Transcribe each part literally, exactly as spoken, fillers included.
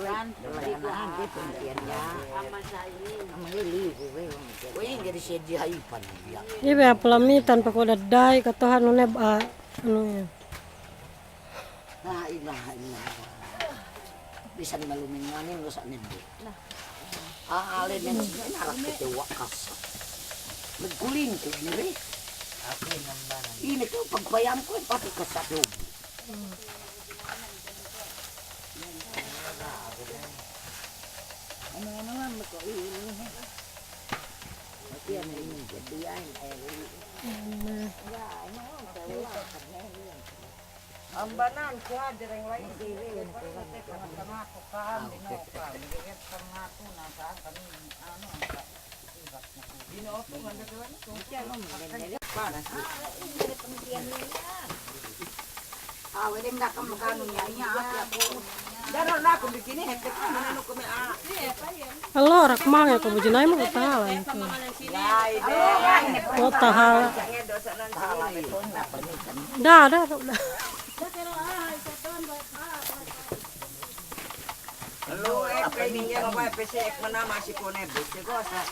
Kan? Lagi anak aja pengertiannya. Ama sa ini. Ama ini libu, be, pengertiannya. Weh, jadi sediha ipan, ya. Iye be, apalamitan, pako dadai, katohan, nune, ah, anu, ya. La ilaha illallah. Bisan maluminganin lu sa' nindi. Ah, ale nindi, narak kite wakas. Nagguling ku ini, re. Aku nambanan. Ini tu pagpayamku, pati ka sa' tubu. Ano, ano nga, mako, ini, ini. Mati yan, ini, jadi yan, eh, ini. Ya, ano, Ambanan, kuha' dereng lain. Tengah-tengah tu kan, di no kan. Di tengah tu na kan, kami, anu, sa-, ibat na ku. Allora, kemana ko bujinai mo tahala itu. Ko tahala. Da, da, da. Lu ek kay niya mabaya pese ek mana masi ko ne bese ko sa.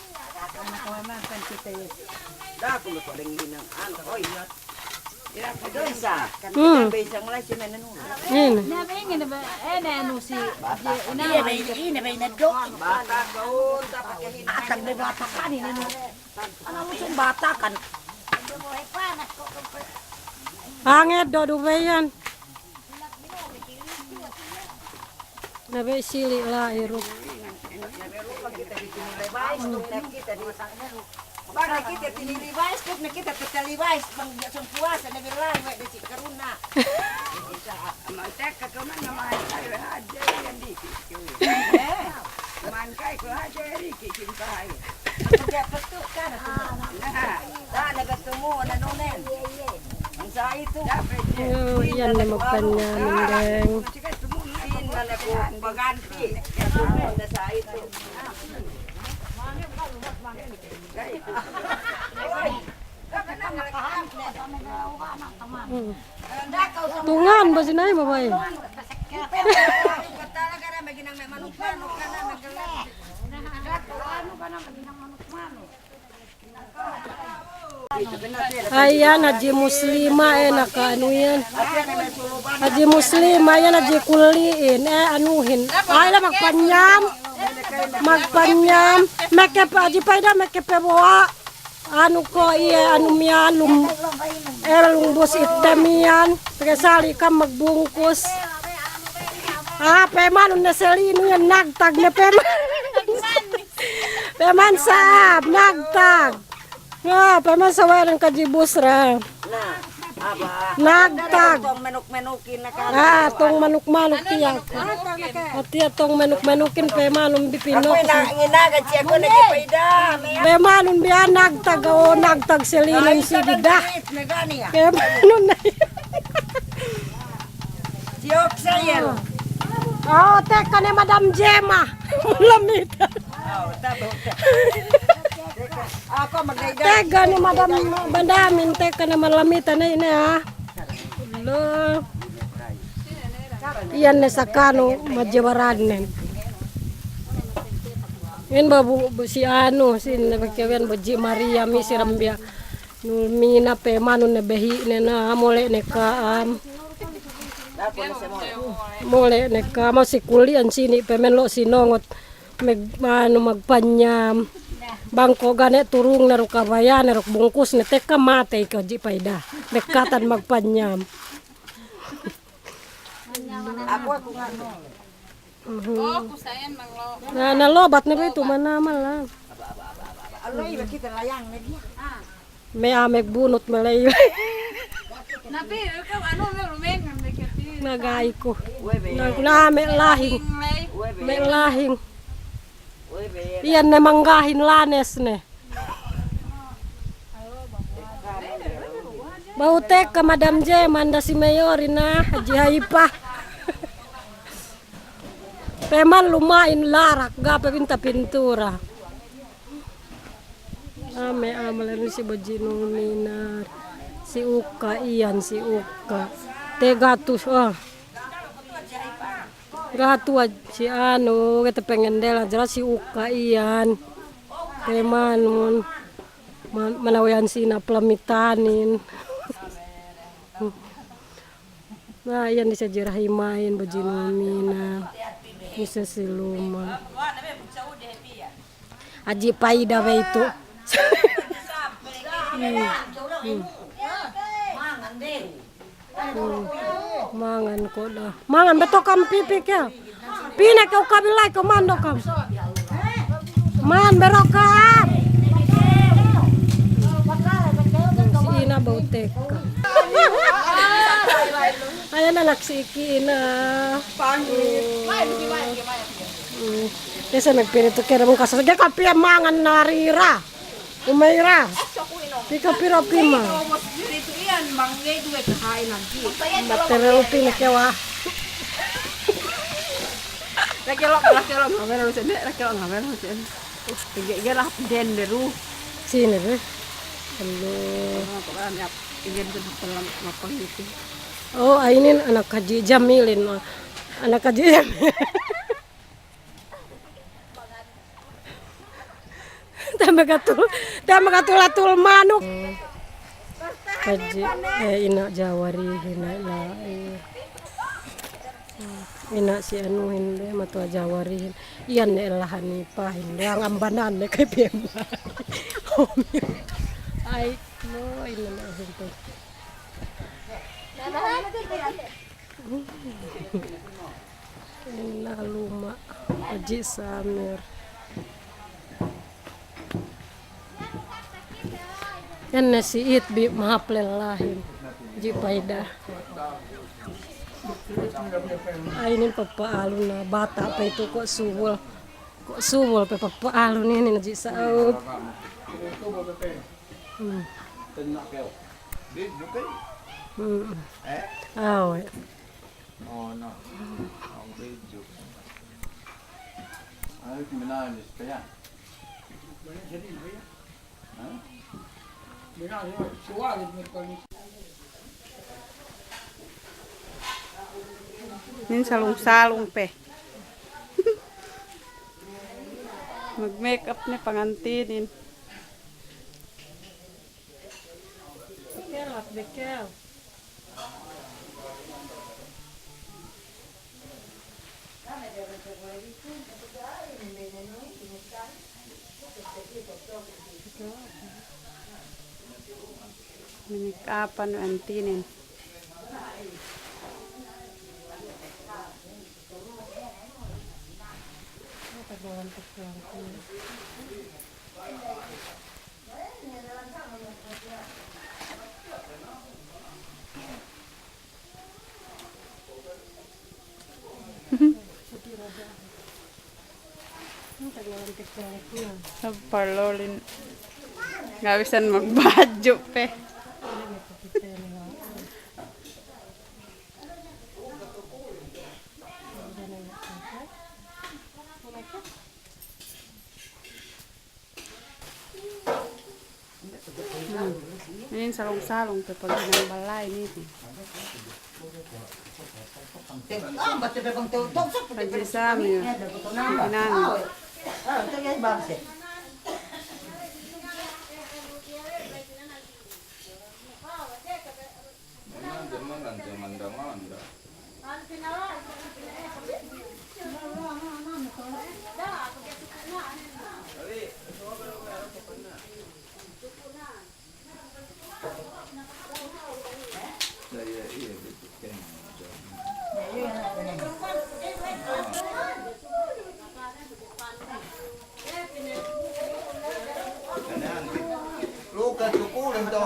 Da ko lu ko deng hinang anu, oi. Hmm. Ini. Ini, ini, ini, ini, dok. Bata ko, tak pakai hinang. Atang de bata kan ini, no. Ana musun bata kan. Ange' do du be iyan. Na be sili' la'i du. Bang, na kite tinili bais, tuk na kite tetali bais, bang, biya' sung puwasa, na be la'i we' de si karuna. Mantek ka kaman na mantek we' hadja, iyan diki'. Eh? Mantek we' hadja, iyan diki', cinta hai. Aku dia petuk kan, aku. Nah. Dah, na betumu, na nunen. Masa itu. Oh, iyan ne magpanyamin deng. Sin na ku paganti. Masa itu. Tungan ba sina'i mabaya. Ayan, Haji Muslima, eh, naka anu iyan. Haji Muslima, iyan, Haji Kulli'in, eh, anuhin. Ay, la magpanyam. Magpanyam. Meke pe, Haji Paida, meke pe bowa'. Anu ko' iye, anu miyan, lum-, eh, lumbus itte miyan. Pegge' sali' kam magbungkus. Ah, pemanun ne selinu iyan, nagtag ne peman. Peman sab, nagtag. Ah, peman saweran Haji Busra. Nagtag. Ah, tong manuk-manukin tiya'. Atiya' tong manuk-manukin, pemanun bi pinok. Pemanun bi, ah, nagtag, o, nagtag selinu si Dida. Pemanun ne. Oh, tekka ne Madam Jema. Lamitan. Tekka ne Madam, Madamin, tekka ne Lamitan ne ine, ah. Lo. Iyan ne sakanu majewaranen. Iyan ba bu, bu si anu, si ne bakewen bu Ji Maria, misi rambiya. Nulmina pemanun ne behi'ne na, mole' ne ka'am. Mole' ne ka'am, si kuli'an sini' pemen lo' sinongot. Mag-, anu, magpanyam. Bang ko' ga' ne turungnen duk kabaya'nen duk bungkusnen, tekka matey ko' Ji Paida. Bekkatan magpanyam. Aku, aku nganu. Mhm. Na, na lobat ne be itu manamal la. Me' a'a magbunut malayu. Na ga'i ku. Na, na me' lahing. Me' lahing. Iyan ne manggahin lanes ne. Ba'u tekka Madam Jema, anda si Mayorin na, Haji Haipa. Peman luma'in larak, ga' pe pinta pintura. Ame', ame' lalu si Baji Nulmina. Si Uka iyan, si Uka. Tegatus, ah. Ga' tuwa si anu, kite pengendela, jelas si Uka iyan. Pemanun. Ma-, manawehan si ina' Lamitanin. Na, iyan disa Ji Rahima'in, Baji Nulmina. Disa si Luma. Haji Paida be itu. Hmm. Hmm. Hmm. Mangan ko' da. Mangan, beto kam pipi ke. Pina ke ukabilay ko' mando kam. Man, bero kam. Si ina' ba'u tekka. Ayan anak si Iki ina'. Pangit. Hmm. Kesa magpiritu kera mung kasas. Ga' kapiya mangan narira. Umaira. Pika piro pima. Batere upi ne kewa. Lagi lo, lagi lo, kamera lu sini, lagi lo, kamera lu sini. Ige, ige lah, den deru. Sini deh. Hello. Oh, inin anak Haji Jamilin, ma. Anak Haji Jamil. Taha makatul, taha makatul-atul manuk. Haji, eh, ina' Jawarihin, ina' la'i. Ina' si anuhin de, matuwa' Jawarihin. Iyan ne lahan ni pahin de, ang ambanan ne kay piyem. Ay, no, ina' la'ihin tu. Ina' luma', Haji Samir. Iyan ne si It bi mahap lellahin. Ji payda. Ay, inin papa'alun na bata' pe itu ko' subul. Ko' subul pe papa'alun inin, Haji Sa'ud. Hmm. Hmm. Awe. Inin salung-salung pe. Mag-makeup ne pangantinin. Bekel, bekel. Minikapan antinin. Parlolin. Ga' bisan magbadju' pe. Hmm. Inin salung-salung pe paghinang balay inin. Haji Samir. Hinang. Luka tukulin to.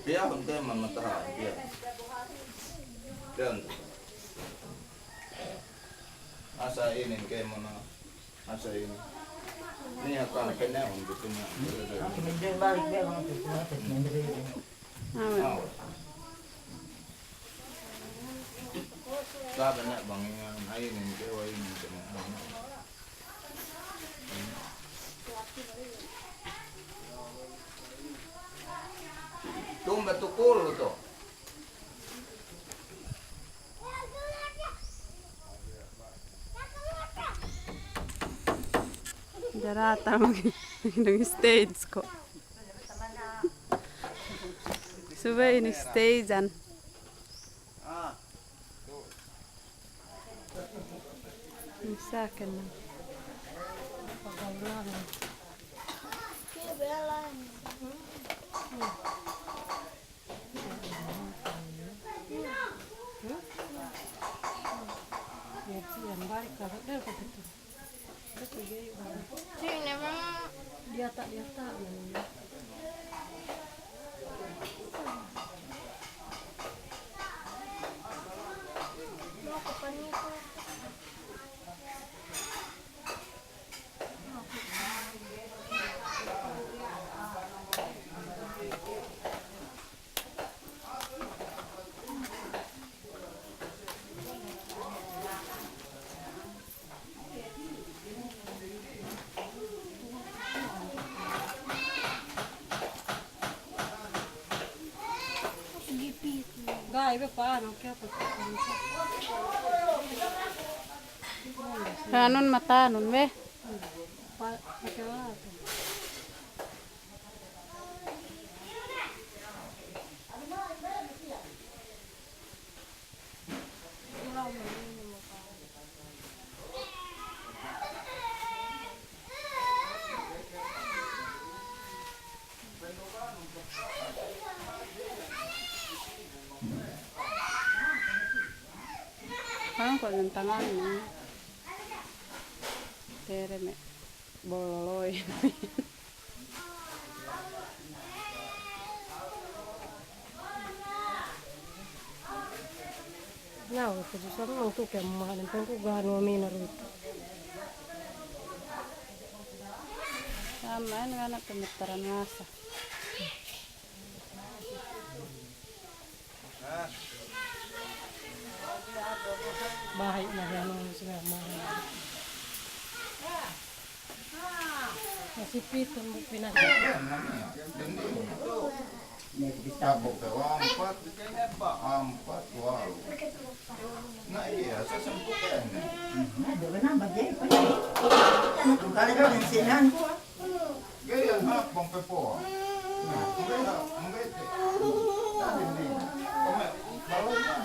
Piyahun te mamatahan, piyahun. Piyahun te. Asa inin kēmon, asa inin. Niya' kan penehun gitu niya'. Awe. Sabi ne bang iyan, ay, inin ke, ay, inin ke. Tumba tukul tu. Darata mag-, mag-stage ko'. Subey inin stage-an. Misakin na. Sine, Mama? Diyata', diyata'. Kanun matanun be. Kan ko' tangan ni. Tere me' bololoy. Na, ko' susah mang tu ke mahalin pengku ganu mina rutu. Sama ini anak pemetaran masa. Bahi' na ganu sila mahalin. Masipitun bu pinaka. Tapok te ampat, ampat, walu. Na iya, sasampū' kene. Ga'i hap bang pepo. Na, ga'i hap, ga'i te. Na, dindi. Kome, balai na.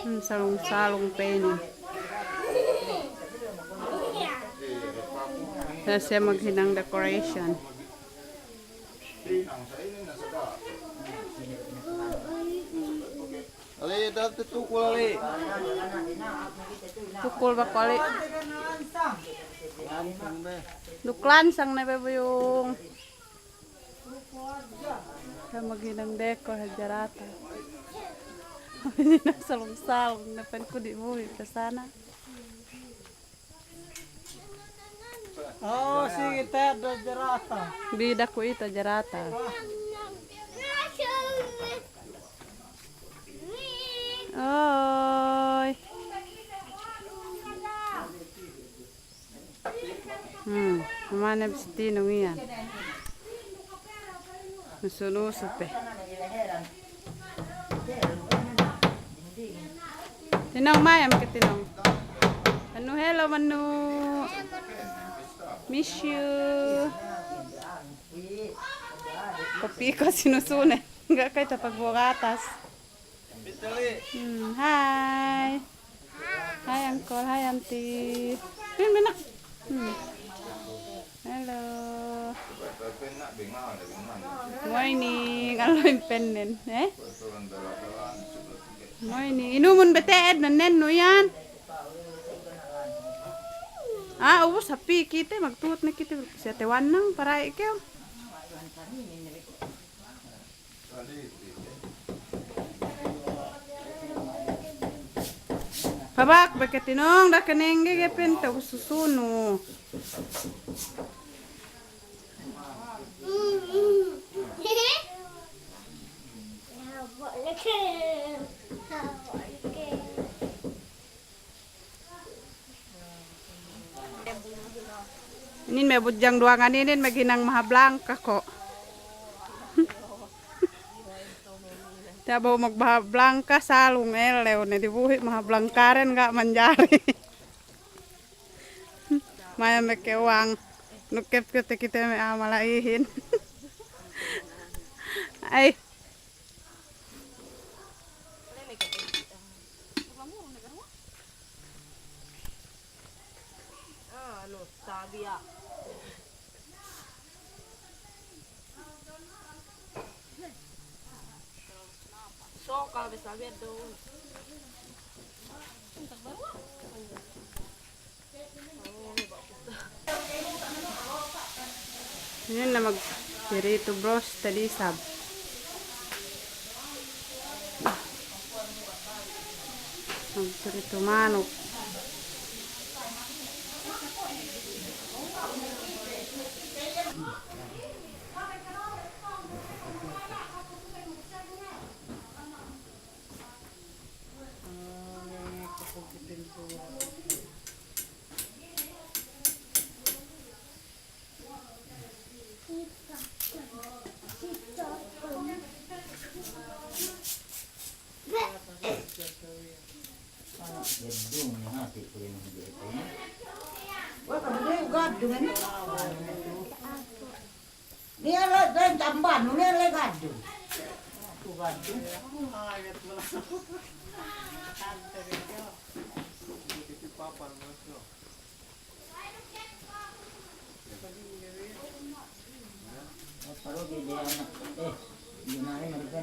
Hmm, salung-salung pe inin. Sa siye maghinang decoration. Ali, dal te tukul, Ali. Tukul ba ku, Ali. Duk lansang ne be buyung. Sa maghinang dekor hadja rata. Maghinang salung-salung ne, pa'inku di muwi' pe sana. Oh, sige, te hadja rata. Bida ku itu hadja rata. Oy. Hmm, mane bi si Tinong iyan. Nusu-nusu pe. Tinong, mayam ke Tinong. Manu, hello, Manu. Miss you. Kopi ko' sinusune. Ga' kite pagbuwang atas. Hmm, hi. Hi, Uncle. Hi, Auntie. Bin, bin, nak. Hmm. Hello. Morning. Alo'in pennen, eh? Morning. Inumun be te'ed nennennu iyan. Ah, ubus hap kite, magtuhut ne kite, siye te wannang, para'i kew. Pabak be ke Tinong, da'a ke nengge ge pente susunu. Inin me' budjang duwangan inin maghinang mahablangka ko'. Tiya' behu magmahablangka, salung ellew ne dibuhi' mahablangkaden ga' manjari. Maya me' kewang, nukep kite-kite me' amala ihin. Ay. Ah, anu, sabiya. So, kalau bisa lihat dong. Inin na magpiritu bros, tadi isab. Magpiritu manuk. Niya' le, le jamban, niya' le gaddu. Aku gaddu. Baru di, di anak, eh, di mana mereka?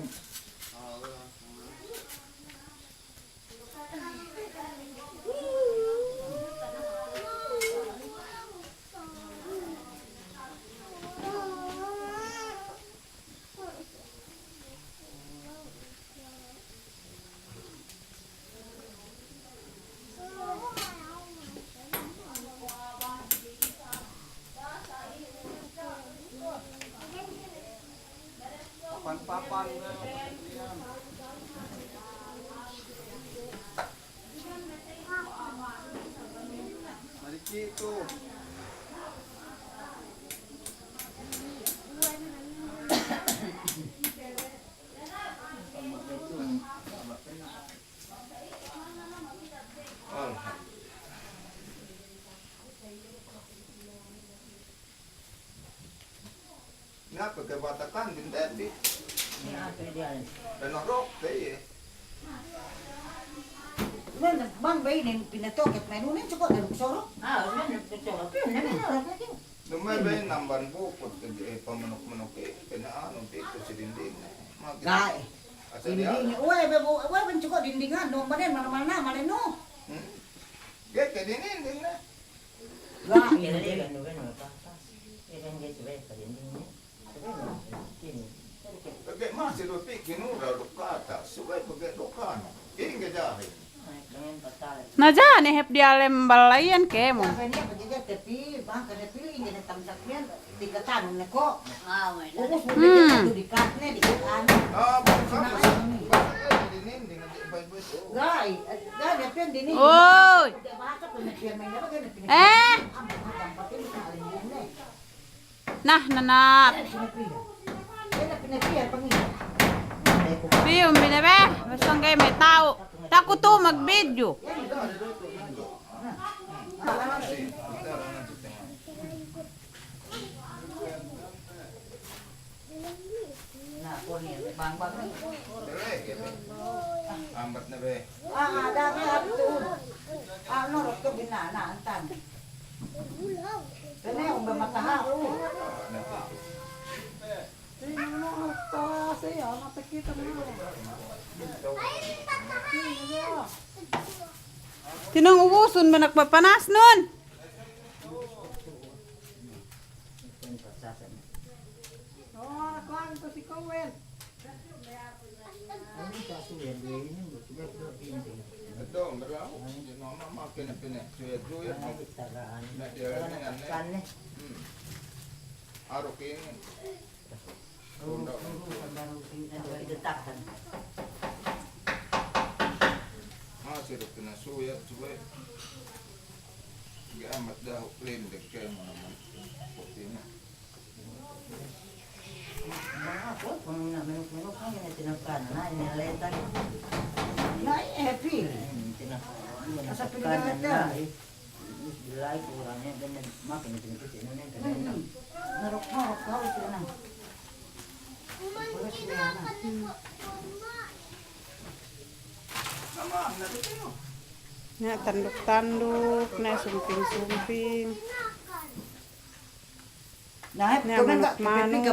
Papan-papan. Mari kitu. Alhamdulillah. Niya' pe ke batakan din dedi. Niya' pe diya. Penorok pe iye. Bang, bang, bayi nen pinatoket, main unin cukup dari sorok. Ah, unin pinatoket, pin, nen penorok aja. Duma'in bayi namban bukut ke, eh, pamanuk-manuk, eh, pina anu, pitu si dinding, eh. Ga'i. Dinding, uwe, be, uwe, ben cukup dindingan, dong, baden mana-mana, mana nu. Hmm. Ga'i ke dinding, ne. Ga'i, dinding. Pegge' masi du pikin ura duk kata, subey pegge' duk anu. Ingge jahi. Na ja' ne hep diyalem balayan kēmon. Hmm. Ah, bang sa, bang sa, eh, dinin, dinin, dinin, dinin. Oy. Eh. Nah, nanap. Piyum bine be, basta ga'i me' ta'u. Taku' tu magbidyu. Ambat ne be. Ah, ada be, ada tu. Ah, nurut ke bina, na, antan. Kene umbe mataha, uh. Tinang ubusun, manak papanas nun. Ito, mera, mama, pene, pene, suya, suya. Na, dia ini, ane. Hmm. Arok ini. Masi du pinasuyat, subey. Ga'i amat dahu' lindek kēmon naman. Puti' na. Na, eh, pili. Asa pili na. Niya' tanduk-tanduk, niya' sumping-sumping. Niya' manuk-manuk.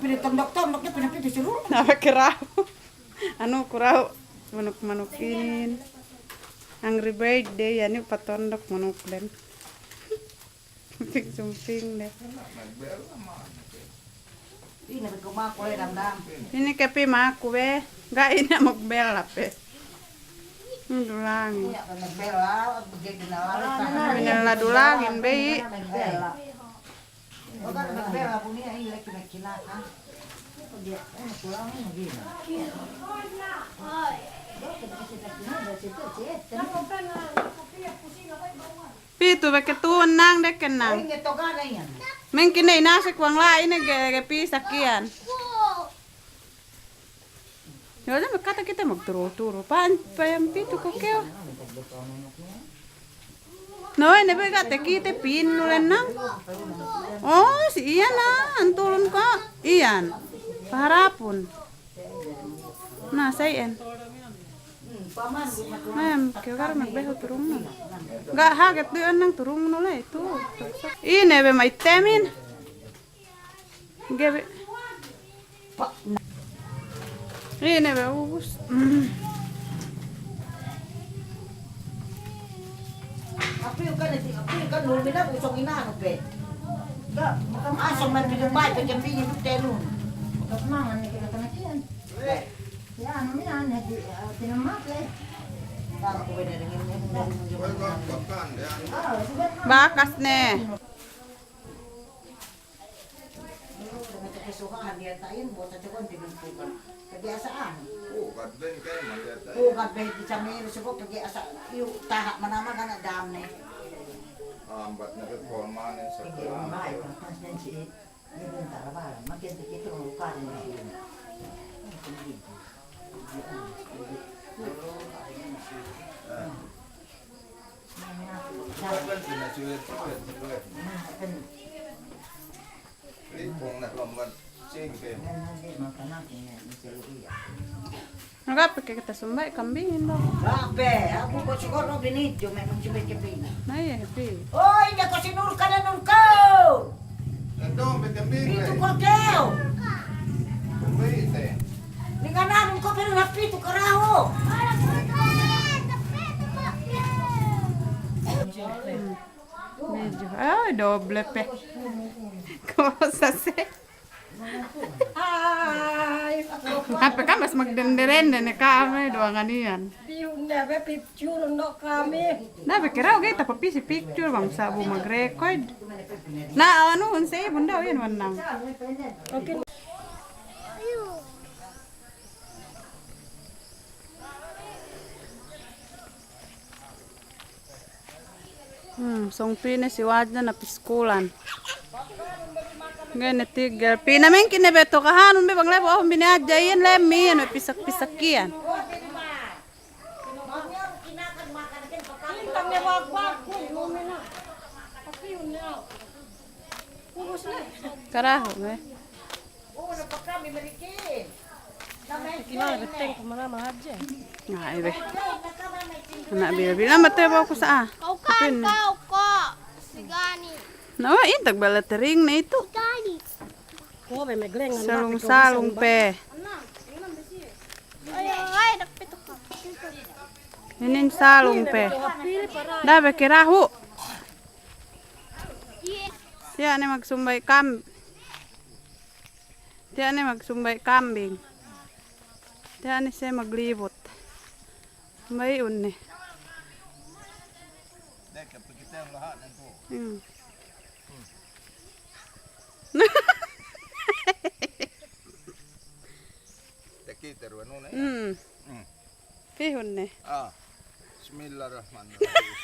Niya' tanduk-tanduk, niya' pinapipi si Ruru. Niya' kira. Anu, kurau manuk-manuk inin. Angry bird de, iye ne patondok manukden. Sumping-sumping de. Ine ke pī maku be. Ga' ine magbella pe. Dulangin. Binella dulangin be i'. Pitu be ke tu'u nang, deken nang. Mengkin ne inasek bang la'i ne ge, ge pisak iyan. Iye, me' kata kite magturu-turu. Pa'in, pa'in pitu ko' kew. Na, we' ne be ga' takite pinu lennang. O, si iyan na, antulun ko' iyan. Paharapun. Na, sa iyan. Em, kew ga' magbehu turungnu. Ga' haget du iyan nang turungnu le itu. Ine be ma'itemin. Gebe. Ine be ubus. Mm. Apiyu kan, apiyu kan, nul mina busong inanu pe. Asong man pidun bay pe kembingin du tenun. Bakas ne. Kesusahan diyata' iyan, buwat sa' coko'an tinumpukan. Kabiyasa'an. Hugad ben kay man diyata' iyan. Hugad ben di Samir, sugo' pegge' asa' iyu' taha' manama gana' dam ne. Ambat ne be pormanen sa' kurang. Pegge' mabaya', pas den si, ni ben tarabaran, makin tikitu, lukarin di sini. Nagapeke kite sumba'i kambingin do. Babe, aku ko' siguro binidyo me' magsumba'i kambingin. Na iye, pi. Oy, ine ko' si Nurka ne, Nurka! Pitu ko' kew. Ningananun ko' pero na pitu karahu. Medyo. Ay, doble pe. Kosa se. Ay, ape ka mas magdende-dende ne ka'am, duwangan iyan. Piyun ne be picture ndok kami. Na, be kira oge tapapisi picture bang sa' bu mag-record. Na, anu, unse bunda, uyan manang. Oke. Hmm, song pī ne si Wajna na piskulan. Ga'i ne tigel. Pī ne mengkin ne be tu kahanun be bang lebo, oh, bini aja iyan lemi iyan, be pisak-pisak iyan. Karahu, eh. Nga, ibe. Ana' bila-bila mate ba ku sa, ah. Kau kan, kau ko'. Sigani. Na, intag bala tering na itu. Sigani. Salung-salung pe. Inin salung pe. Da'a be karahu. Tiya' ne magsumba'i kam-, tiya' ne magsumba'i kambing. Tiya' ne siye maglibut. Sumba'i'un ne. Hmm. Takite du anu ne. Hmm. Hmm. Pihun ne. Ah. Bismillahirrahmanirrahim.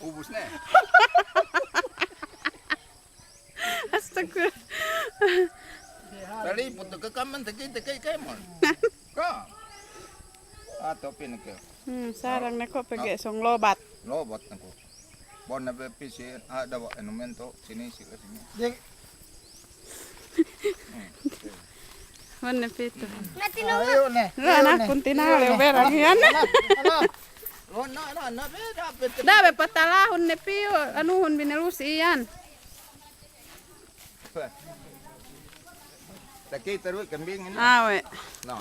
Ubus ne. Astaga. Taliput ke kaman, tagi, tagi, kemon. Ka. Ato pin ke. Hmm, sarang ne ko' pegge' song lobat. Lobat ne ko'. Bon ne be pisi, ada wa enu mento, sini, sila sini. Bon ne pitu. Ayo ne. Anak kuntina le berang iyan. Da'a be patalahun ne piyu, anuhun binalusi iyan. Takite du kambingin. Awe'. No.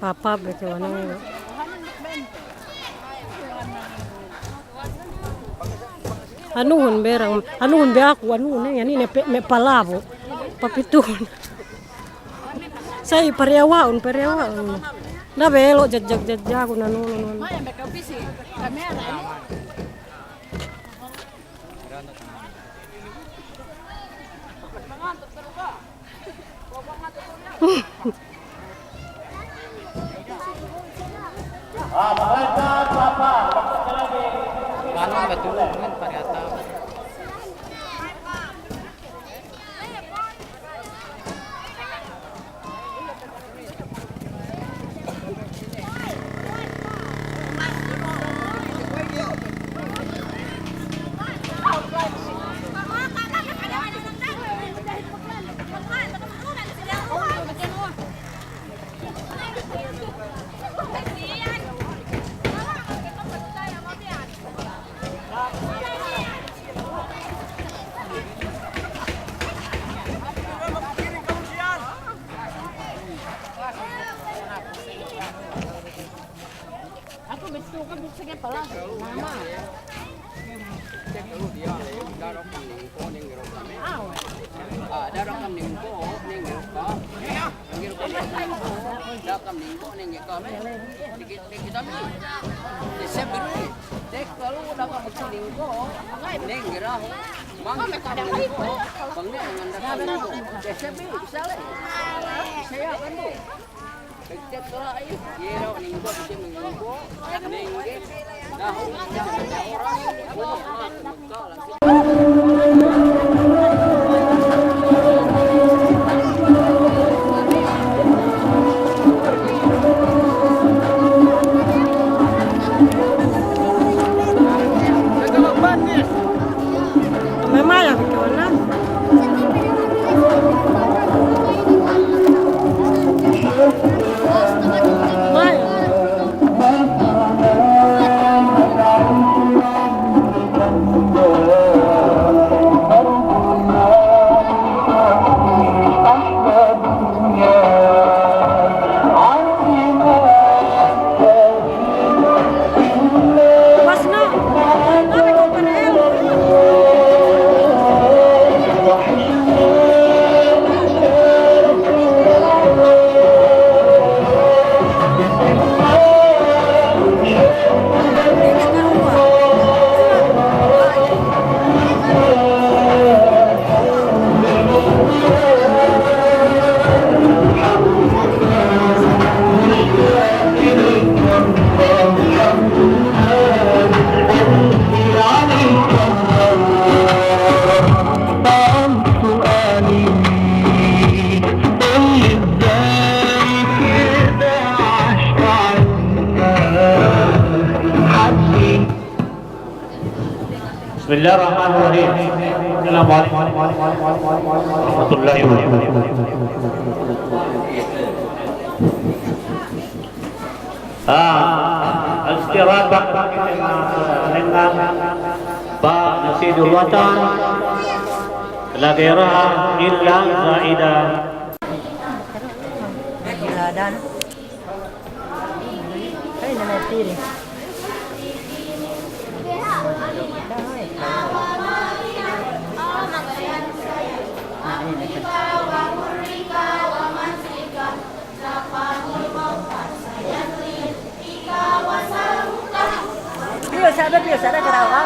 Papa be ke wanang. Anuhun berang, anuhun be aku, anuhun, eh, yani ne pe, me' palabu. Papituhun. Sa'i pariyawa'un, pariyawa'un. Na be elo' jajag-jajagun, anuhun, anuhun. Aku betul kan bisa ke pala. Mama. بسم الله الرحمن الرحيم. السلام عليكم ورحمة الله وبركاته. Ah, al-istirahat, pa nasidu watan, la ghairaha illa zaida. Piyo sada, piyo sada karawa.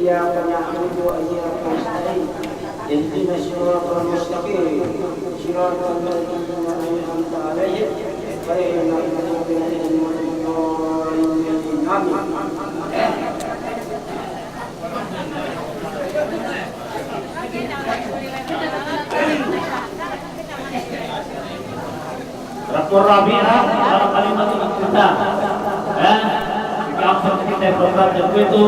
إياك نعبد وإياك نستعين. اهدنا الصراط المستقيم. صراط الذين أنعمت عليهم غير المغضوب عليهم ولا الضالين. Rakun rabi'a, dalam kalimat kita. Eh, ikaw sa kite program yang itu.